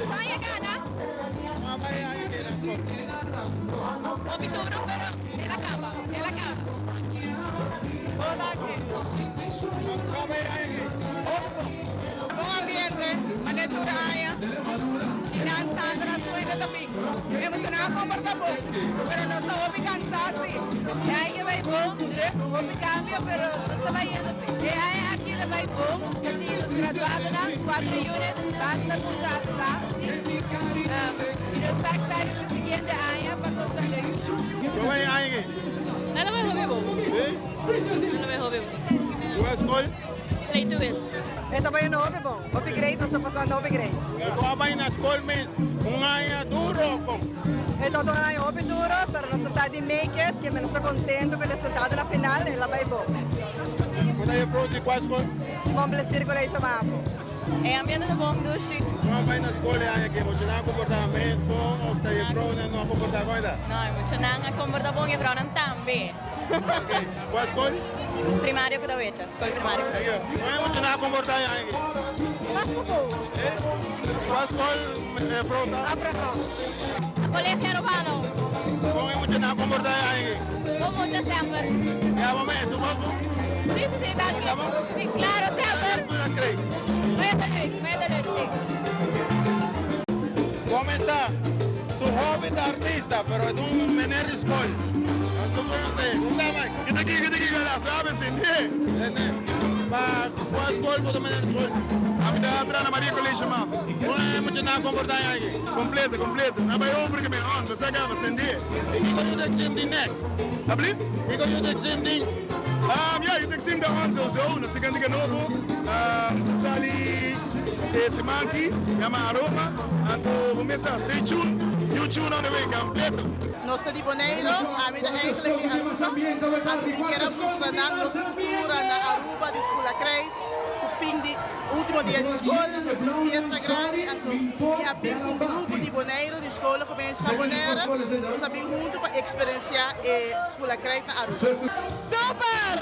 Spaña gana. Hopi duro, pero el a caba, el a caba. Bon aki. Bon ambiente, manera tur aña. Y nan Sandra suena tambe. Emociona comporta bon, pero nos ta hopi cansa si. E aña bay bon, druk, hopi cambio, pero nos ta bayendo. E aña aki lo bay bon, senti los graduadonan, cuatro unit, basta mucha hasta, si. Y nos ta excited pa siguiente aña pa Costa Rica. Con e aña? El a bay hopi bon. Si? El a bay hopi bon. Cua scol? Leito West. E ta bayendo hopi bon. Hopi great, nos ta pasando hopi great. Con a bay na scol mes, un aña duro con? E ta un aña hopi duro, pero nos ta di make it, cu nos ta contento cu e resultado na final, el a bay bon. Cua ta e di cua scol? Bon Plaisir College Mavo. E ambiente ta bon, dushi. Con a bay na scol e aña aki? Muchanan a comporta mes bon of ta juffrouwnan no a comporta con ta? No, muchanan a comporta bon, juffrouwnan tambe. Ok. Cua scol? Primario Kudawecha, scol primario Kudawecha. Con muchanan a comporta e aña aki? Basta bon. Eh? Cua scol juffrouw ta? Abraham. Colegio Arubano. Con muchanan a comporta e aña aki? Con mucha semper. Ya, momento, como? Si, danki. Si, claro, semper. Voy a leuk, voy a leuk, si. Cuminsa su hobby di artista, pero e un meneer di scol. Anto conoce, unda Mike? Kita aki, kita aki, galera, sabe, sindi? Pa cua scol bo ta meneer di scol? Ami ta Ana Maria College Mavo. Con e muchanan a comporta aki? Completo, completo. Na bay over cu mi on, bo saca, sindi. Y kico you team tin next? Abli? Kico you team tin? Ja, je team da on sowieso. Nos tin cu nobo. Sali e siman aki, yama Aroma. Anto, cuminsa, stay tuned. New tune on the way, completo. Nos ta di Boneiro, ami ta eigenlijk di Aruba. Anto mi kier mustra nos cultura na Aruba di Spula Krijt. E fin di ultimo dia di scol, nos fiesta grandi. Anto mi a bin un grupo di Boneiro, di Scol Gemeenschap Bonaire. Nos a bin hunto pa experiencia e Spula Krijt na Aruba. Super!